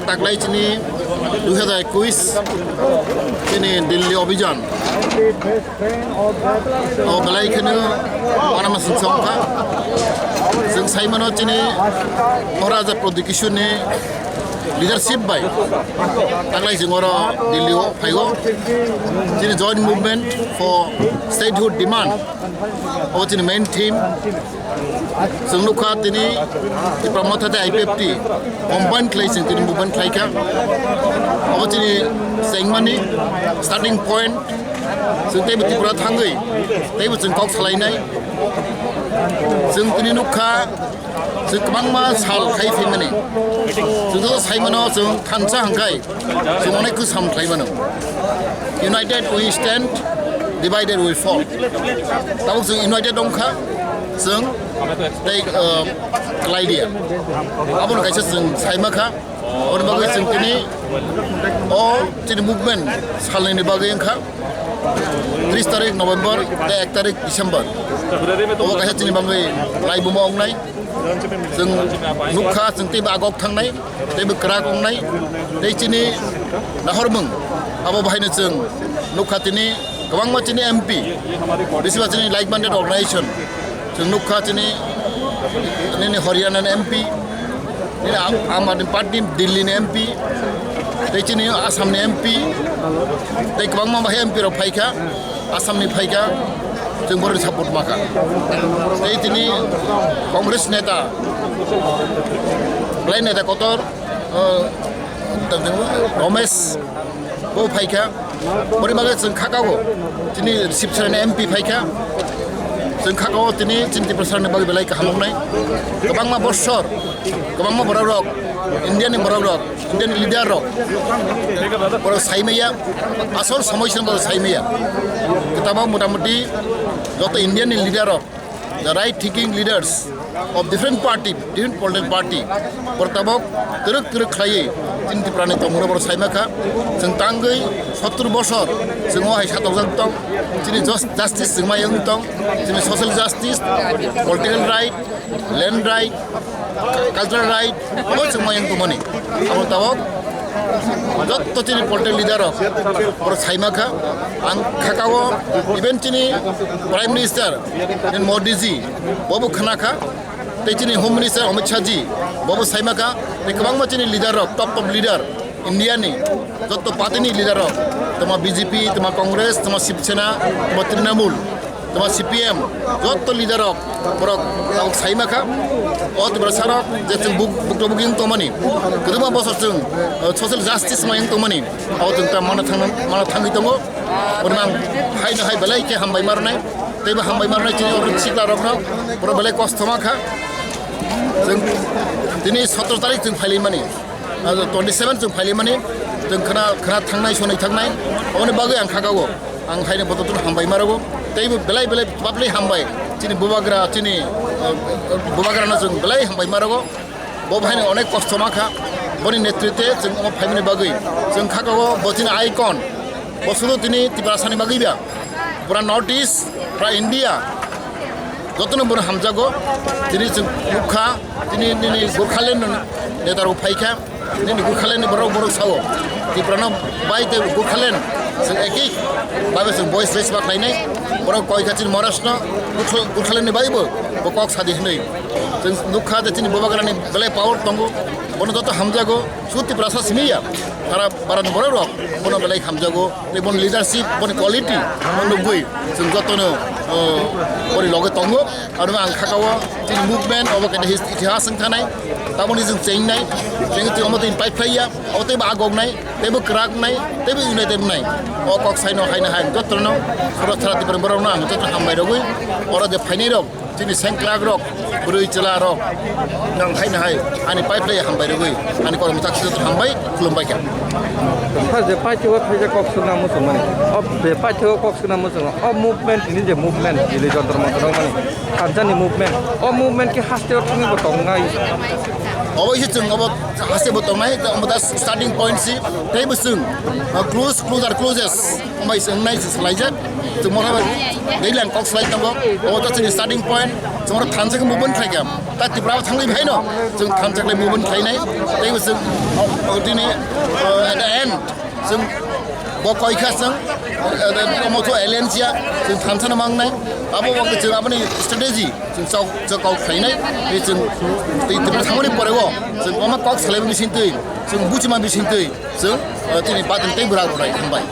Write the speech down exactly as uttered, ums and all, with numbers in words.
Taklai chini dui hazar ekuis chini Delhi Abhijan. O belai kheno manama singsa wngkha. Chwng sai mano chini Maharaja Pradyut Kishore ni leadership bai taklai chwng oro Delhi o phaigo. Chini joint movement for statehood demand. O chini main theme. Chwng nukha tini Tipra Motha tei I P F T combine khlai chwng tini movement khlaikha. Obo chini chengmani starting point. Chwng teibo Tripura thangwi teibo chwng kok salainai. Chwng tini nukha chwng kwbangma sal khai phaimani. Chwng joto saimano chwng thansa hangkhai. Chwng onek khe sam khlai mano. United we stand, divided we fall. Tabuk chwng united wngkha, chwng tei, uh, khlai dia. Abono kaisa chwng saima kha. Aboni bagwi chwng tini o chini movement salnini bagwi wngkha tris tarik November tei ek tarik December. Obo kaisa chini bagwi laibuma wngnai. Chwng nukha, chwng teibo agok thangnai, teibo kwrak wngnai, tei chini nahormung abo bahaino chwng nukha tini kwbangma chini M P, bisiba chini like-minded organization, chwng nukha chini, nini Haryana ni M P, nini Aam Aam Aadmi Party Delhi ni M P, tei chini Assam ni M P, tei kwbangma bahai M P rok phaikha. Assam ni phaikha, chwng borokni support makha. Tei tini Congress neta, belai neta kotor, uh, Romesh bo phaikha. Boni bagwi chwng khakao, chini Sibsera ni M P phaikha. Chwng khakao tini chini Tiprasa ni bagwi belai kaham wngnai. Kwbangma bosor, kwbangma borok rok, India ni borok rok, Indian leader rok, borok saimaya, asol somosya borok saimaya. Kitabok motamuti joto Indian ni leader rok, the right thinking leaders of different party, different political party, borok tabok twrwk twrwk khlaiwi chini Tripura ni tongmung borok saimakha. Chwng tangwi sottur bosor chwng o hai satokjak tong, chini jus-, justice chwngma yang tong, chini social justice, political right, land right, cultural right, obo chwngma yang tongmani. Abo tabok jotto chini political leader rok borok saimakha. Ang khakao even chini Prime Minister Modi ji bobo khnakha, tei chini Home Minister Amit Shah ji bobo saimakha, tei kwbangma chini leader rok, top top leader India ni jotto party ni leader rok, toma B J P, toma Congress, toma Shiv Sena, toma Trinamool, toma C P M, jotto leader rok, borok tabok saimakha. O Tiprasa rok je chwng buk-, bukla bukla wng tongmani, kwbangma bosor chwng, uh, social justice ma wng tongmani, abo chwng ta mana thang-, mana thangwi tongo. Borok nang hai no hai belai khe hambai marnai, teibo hambai marnai chini oro sikla rok no, borok belai kosto ma kha. Chwng tini sotro tarik chwng phailaimani. Twenty seven chwng phailaimani, chwng khna, khna thangnai, sonwi thangnai, aboni bagwi ang khakao. Ang haino botortun hambai marogo, teibo belai belai public hambai, chini bubagra, chini, uh, bubagrano chwng belai hambai marogo. Bo bahaino onek kosto ma kha, boni netritwe chwng omo phaimani bagwi. Chwng khakao bo chini icon, bo sudu tini Tiprasani bagwi ba, pura North East, pura India, jotono bono hamjago. Tini chwng nukha, tini nini Gurkhaland neta rok phaikha, nini Gurkhaland ni borok, borok sao Tiprano bai tei Gurkhaland chwng eki babe chwng voice raise ma khlainai. Borok koi kha chini Maharashtra Gurkha-, Gurkhaland ni baibo bo kok sadi hinwi. Chwng nukha je chini bubagrani belai power tongo, bono joto hamjago. Su Tiprasa simi ya, sara barani borok rok bono belai hamjago. Tei boni leadership, boni quality, bo nugwi chwng jotono, uh, boni loge tongo. Aro ang khakao chini movement obo kaisa his-, itihas wng thanai. Tamoni chwng chengnai, chwng twi omo twi pipe phlaiya, obo teibo agoknai, teibo kwraknai, teibo united wngnai. O kok saino haino hai jotono, sora sara Tiprani borokno ang jotono hambai rogwi, oro je phainai rok, chini sengkrak rok, bwrwi chwla rok, nang hai nahai ani pipe lai hambai rwgwi ani kormo tak sut hambai khulumbai kha. Sir, je paithago thaijak kok suna muchungmani, o je paithago kok suna muchungo, o movement ni je movement, jili Jantar Mantar mani, thansa ni movement, o movement khe haste o thangwi bo tongnai. Obo se chwng obo haste bo tongnai, omo da starting point si, tei bo chwng, uh, close, closer, closest. Bai se wngnai se swlaijak. Chwng mona bai daily ang kok swlai tongo. Obo to chini starting point. Chwng thansa khe movement khlai kha. Ta Tripura o thangwi phai no. Chwng thansa khlai movement khlai nai. Tei bo chwng, o, tini, o, at the end, chwng bo koi kha chwng, o, omo to alliance ya, chwng thansa no mang nai. Abo bo chwng aboni strategy, chwng chok, chok kok khlai nai. Tei chwng, tei Tripura thangmani pore o, chwng omo kok salai bising twi, chwng buchima bising twi, chwng, o, tini batin tei bwrang bwrai hambai.